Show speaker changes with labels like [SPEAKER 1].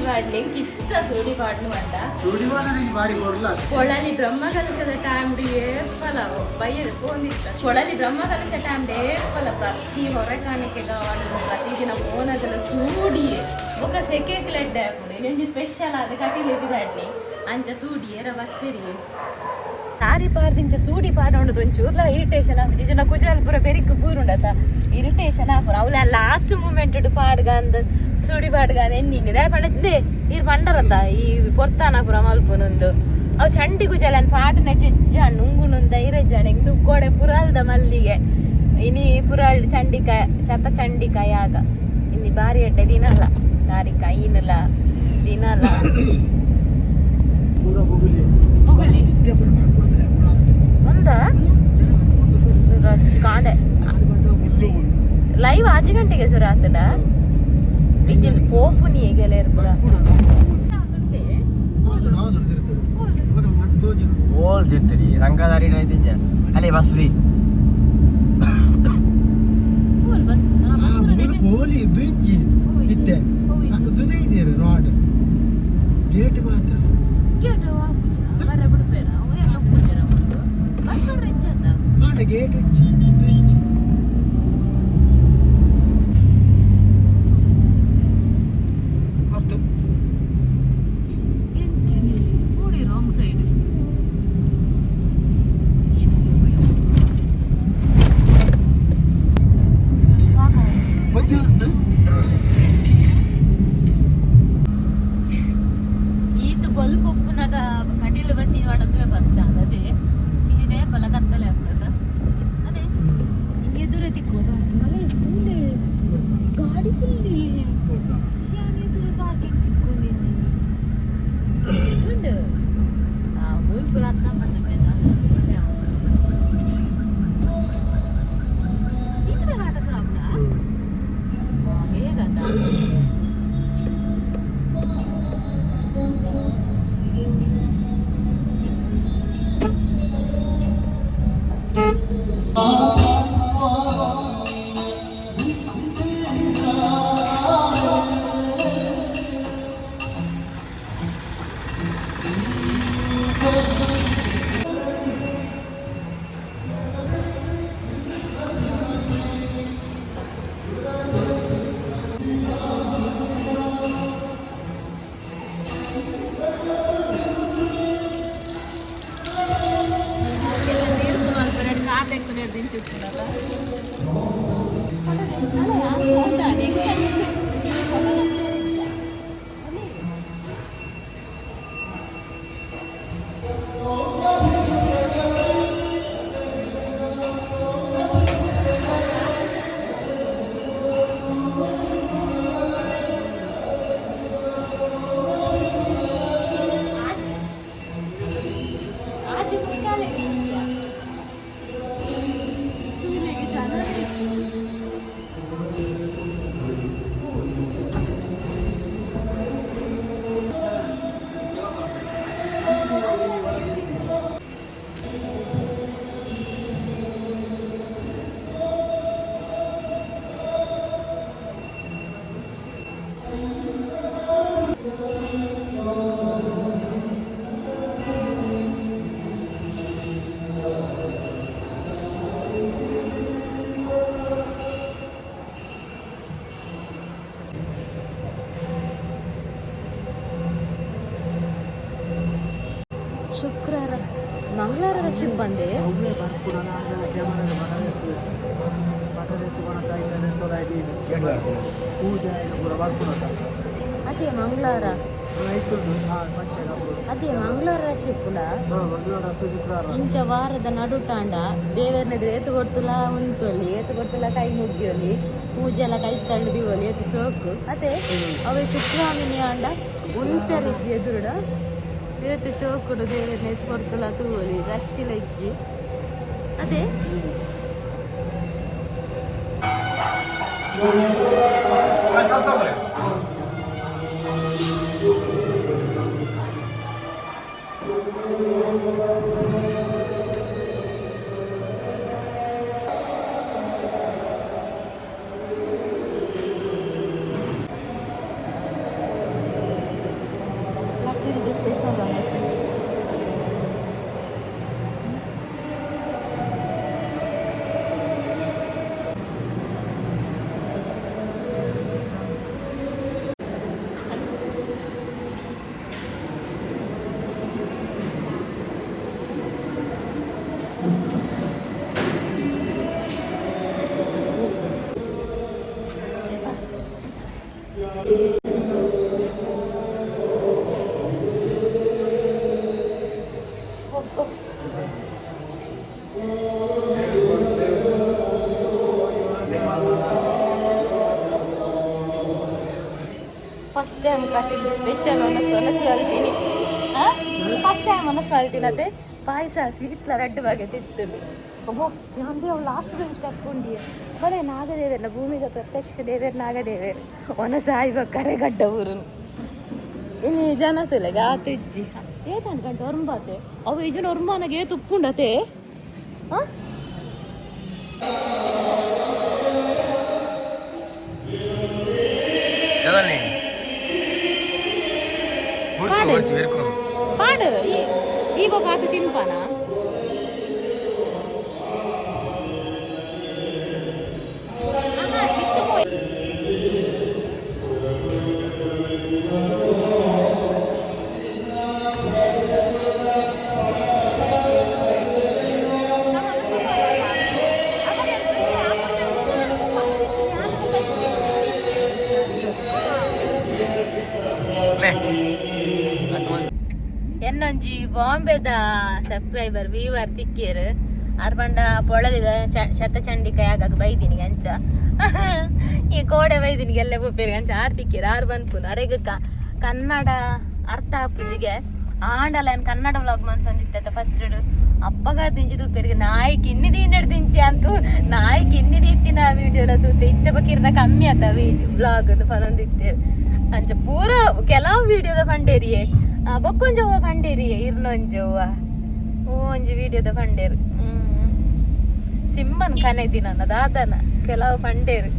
[SPEAKER 1] ಪಾಡ್ನೆ ಎಂಕ್ ಇಷ್ಟ ಸೂಡಿ ಪಾಡ್ನು ಪಂಡ.
[SPEAKER 2] ಸೂಡಿ ಪಾಡನೆ ಬಾರಿ ಕೊರ್ಲ.
[SPEAKER 1] ಕೊಳಲಿ ಬ್ರಹ್ಮ ಕಲಶದ ಟೈಮ್ ಏಪಲ ಬೈಯದ ಪೋಂದಿತ್ತ. ಕೊಳಲಿ ಬ್ರಹ್ಮ ಕಲಶ ಟೈಮ್ ಏಪಲ ಪ್ರತಿ ಹೊರ ಕಾಣಿಕೆ ಗಾವಣ ಪ್ರತಿದಿನ ಪೋನದಲ್ಲ ಸೂಡಿಯೇ ಬೊಕ ಸೆಕೆಕ್ ಲೆಡ್ಡೆ ಆಪುಂಡು. ಇನ್ನೊಂಜಿ ಸ್ಪೆಷಲ್ ಆದ ಕಟೀಲ್ ಎದುರಾಡ್ನಿ ಅಂಚ ಸೂಡಿ ಏರ ಬತ್ತೇರಿ ತಾರಿ ಪಾರ್ದಿಂಚ ಸೂಡಿ ಪಾಡೋಂಡು ಒಂಚೂರ್ಲ ಇರಿಟೇಷನ್ ಆಪುಜಿ. ಜನ ಕುಜಾಲ್ ಪೂರ ಬೆರಿಕ್ ಬೂರುಂಡತ ಇರಿಟೇಷನ್ ಆಪುನ ಅವ್ಲ ಲಾಸ್ಟ್ ಮೂಮೆಂಟ್ ಪಾಡ್ಗಂದ್ ಸೂಡಿ ಪಾಡ್ಗಂದ್ ಎನ್ನಿಂಗ್ ದಾಯ ಪಂಡ ಈರ್ ಪಂಡರತ್ತ ಈ ಪೊರ್ತಾನ ಪೂರ ಮಲ್ಪುನುಂದು ಅವು ಚಂಡಿ ಕುಜಲನ್ ಪಾಟನೆ ಚೆಜ್ಜ ನುಂಗುನುಂದ ಇರಜ್ಜಾಣ ಇಂದು ಗೋಡೆ ಪುರಾಲ್ದ ಮಲ್ಲಿಗೆ ಇನಿ ಪುರಾಳ್ ಚಂಡಿಕ ಶತ ಚಂಡಿಕ ಯಾಗ ಇಂದಿ ಬಾರಿ ಎಡ್ಡೆ ದಿನಲ್ಲ ತಾರೀಕ ಐನಲ ದಿನಲ.
[SPEAKER 2] ಪೂರ ಬುಗುಲಿ.
[SPEAKER 1] ಬುಗುಲಿ.
[SPEAKER 2] ಇತ್ತೆ ಪೂರ ಮಾಡ್ಕೊಡ್ತಾರೆ ಪೂರ.
[SPEAKER 1] ಒಂದ ರಶ್ ಕಾಂಡೆ.
[SPEAKER 2] ಮುಳ್ಳು.
[SPEAKER 1] ಲೈವ್ ಆಜಿ ಗಂಟೆಗೆ ಸರ್ ಆತಡ ಇಜ್ಜಿಂದ ಪೋಪುನಿ ಗೆಳೆಯರು ಪೂರ.
[SPEAKER 2] ಹೌದು ಹೌದು, ಇರ್ತದೆ ತೋಜಿನ.
[SPEAKER 3] ಓಲ್ ತಿರ್ತೀರಿ ರಂಗದಾರಿ ಐತಿಂಜ ಅಲ್ಲಿ ಬಸ್ ಫ್ರೀ.
[SPEAKER 1] ಬಸ್.
[SPEAKER 2] ಪೋಲಿ ಇದು ಇಜ್ಜಿ ಇತ್ತೆ ಸಾಕು ದುದೇ ಇದೆಯಲ್ಲ ರಾಡ್ ಗೇಟ್ ಮಾತ್ರ. ಮಾಡ ಗೇಟ್ ಇಜ್ಜಿ, ಇದು ಇಜ್ಜಿ. ಮತ್ತು
[SPEAKER 1] ರಾಂಗ್ ಸೈಡ್.
[SPEAKER 2] ಮತ್ತೆ
[SPEAKER 1] ಈತ ಬೊಲ್ಪು ಉಪ್ಪುನಗ ಕಟೀಲು ಬತ್ತಿ ಮಾಡೋದು ಫಸ್ಟ್ ಅದೇ ಇದೇ ಬಲ ಕತ್ತಲೆ ಆಗ್ತದ ಅದೇ ಹಿಂಗೆ ಎದುರು ತಿಕ್ಕು ಮಲೆ ತೂಲೆ ಗಾಡಿ ಫುಲ್ ಯಾನ್ ಎದುರು ಪಾರ್ಕಿಂಗ್ ತಿಕ್ಕು ನಿನ್ನೆ ಉಂಡು ಆ ಮುಲ್ಪ ಅರ್ಥ ಬಂದ. ಈತ ಬೇಗ ಆಟ ಶುರು ಆಪುಂಡಾ? ಬೇಗ. ಎಲ್ಲ ನೀರು ಮಲ್ಪರೆ ಕಾರ್ ತೆಕ್ಕುನೆ ದಿಂಚುಪ್ಪುನಲ್ಲ. ಅಲ್ಲ, ಹೌದಾ? ಆಚೆ ಮುಕ್ಕಾಲೆ ತೂಲೆಗೆ ಜನ. ಶುಕ್ರವಾರ ಮಂಗಳವಾರ ರಶ್ ಬಂದೆ.
[SPEAKER 2] ಒಮ್ಮೆ ಬರ್ಪುನ ಕ್ಯಾಮರಾ ಮಠ ಮಠದೆತ್ತು ಕೊಣತಾಯ್ತಾನೆ ತೊಲಾಯ್ದೀನಿ ಪೂಜೆ ಪೂರ ಬರ್ಪುನ.
[SPEAKER 1] ಅದೇ ಮಂಗಳವಾರ.
[SPEAKER 2] ಆಯ್ತುಂಡು ಪಂಚೆ.
[SPEAKER 1] ಅದೇ ಮಂಗಳವಾರ ರಶ್ ಇಪ್ಪುಂಡ.
[SPEAKER 2] ಮಂಗಳವಾರ ಶುಕ್ರವಾರ.
[SPEAKER 1] ಇಂಚ ವಾರದ ನಡುಟಾಂಡ ದೇವರನ್ನ ಏತು ಕೊಡ್ತುಲ ಉಂತೊಲಿ, ಏತು ಕೊಡ್ತುಲ ಕೈ ಮುಗ್ಗಿಯೊಲಿ, ಪೂಜೆ ಎಲ್ಲ ಕೈ ತಳ್ಳು ದಿವೊಲಿ, ಏತು ಸೋಕು ಅದೇ. ಅವೇ ಶುಕ್ರಾಮಿನಿ ಆಂಡ ಉಂತರಿಜ್ಜಿ ಎದುರುಡ ಏತು ಶೋಕುಡು ದೇವರನ್ನ ಏತು ಕೊಡ್ತುಲ ತೂವೊಲಿ, ರಶ್ ಇಲ್ಲ ಇಜ್ಜಿ ಅದೇ. ಕಟೀಲ್ಡ್ ಸ್ಪೆಷಲ್ ಒನಸ್. ಫಸ್ಟ್ ಟೈಮ್ ಕಟೀಲ್ ಸ್ಪೆಷಲ್ ಒನಸ್ ಒನಸ್ ಮಲ್ತೀನಿ. ಫಸ್ಟ್ ಟೈಮ್ ಒನಸ್ ಮಲ್ತೀನತೆ. ಪಾಯಸ ಸ್ವೀಟ್ಲ ರಡ್ಡು ಬಗೆ ತಿತ್ತು. ಅಬ್ಬೋ, ಅಂದ್ರೆ ಅವ್ಳು ಲಾಸ್ಟ್ ಬೆಂಚ್ ಹಾಕೊಂಡಿಯೆ. ಬರೇ ನಾಗದೇವರ್ನ ಭೂಮಿದ ಪ್ರತ್ಯಕ್ಷ ದೇವೇರ್ ನಾಗದೇವೇರು. ಒನಸ ಆಯ್ವ ಕರೆಗಡ್ಡ ಊರುನು. ಇನ್ನು ಜನ ತುಲೆಗೆ ಆತ ಇಜ್ಜಿ. ಏತನ್ ಗಂಟೆ ಒರ್ಂಬಾತೆ. ಅವು ಈಜನ ಒರ್ಂಬಾನಾಗ ಏತ್ ಉಪ್ಪುಂಡತೆ. ಹಾಂ. ಪಾಡು. ಪಾಡು. ಈ ಬೊಕ ಆತ ತಿನ್ಪಾನ. ಆಹಾ, ಬಿತ್ತು ಪೋಯ್. ಎನ್ನೊಂಜಿ ಬಾಂಬೆದ ಸಬ್ಸ್ಕ್ರೈಬರ್ ವೀವರ್ ತಿಕ್ಕೇರು. ಆರ್ ಪಂಡ ಪೊಳಲಿದ ಶತಚಂಡಿಕ ಯಾಗಾಗ ಬೈದಿನಿ ಅಂಚ. ಈ ಕೋಡೆ ಬೈದಿನಿ ಎಲ್ಲ ಬೂಪೇರು ಅಂಚ. ಆರ್ ತಿಕ್ಕೇರು, ಆರ್ ಬನ್ಪುನು. ಅರೆಗ್ ಕನ್ನಡ ಅರ್ಥ ಆಪುಜಿಗೆ. ಆಂಡಲ ಏನ್ ಕನ್ನಡ ವ್ಲಾಗ್ ಮಂತೊಂದಿತ್ತ ಫಸ್ಟ್. ಅಪ್ಪಗ ದಿಂಚಿ ತೂಪೆರಿಗೆ ನಾಯಿ ಕಿನ್ನಿ ದೀನಡ್ ದಿಂಚಿ ಅಂತೂ ನಾಯಿ ಕಿನ್ನಿ ದೀತಿನ ವಿಡಿಯೋಲ ತೂತೆ. ಇತ್ತೆ ಬಕಿರ್ನ ಕಮ್ಮಿ ಆತ ವ್ಲಾಗ್ ಪನೊಂದಿತ್ತೇರು. ಅಂಚ ಪೂರ ಕೆಲವು ವಿಡಿಯೋದ ಪಂಡೇರಿಯೇ ಬೊಕ್ಕೊಂಜವ್ವ ಪಂಡೇರಿಯೇ ಇರ್ನೊಂಜವ್ವ ಒಂಜಿ ವಿಡಿಯೋದ ಪಂಡೇರು. ಸಿಂಹನ್ ಕನೆದಿನ ದಾದನ ಕೆಲವು ಪಂಡೇರು.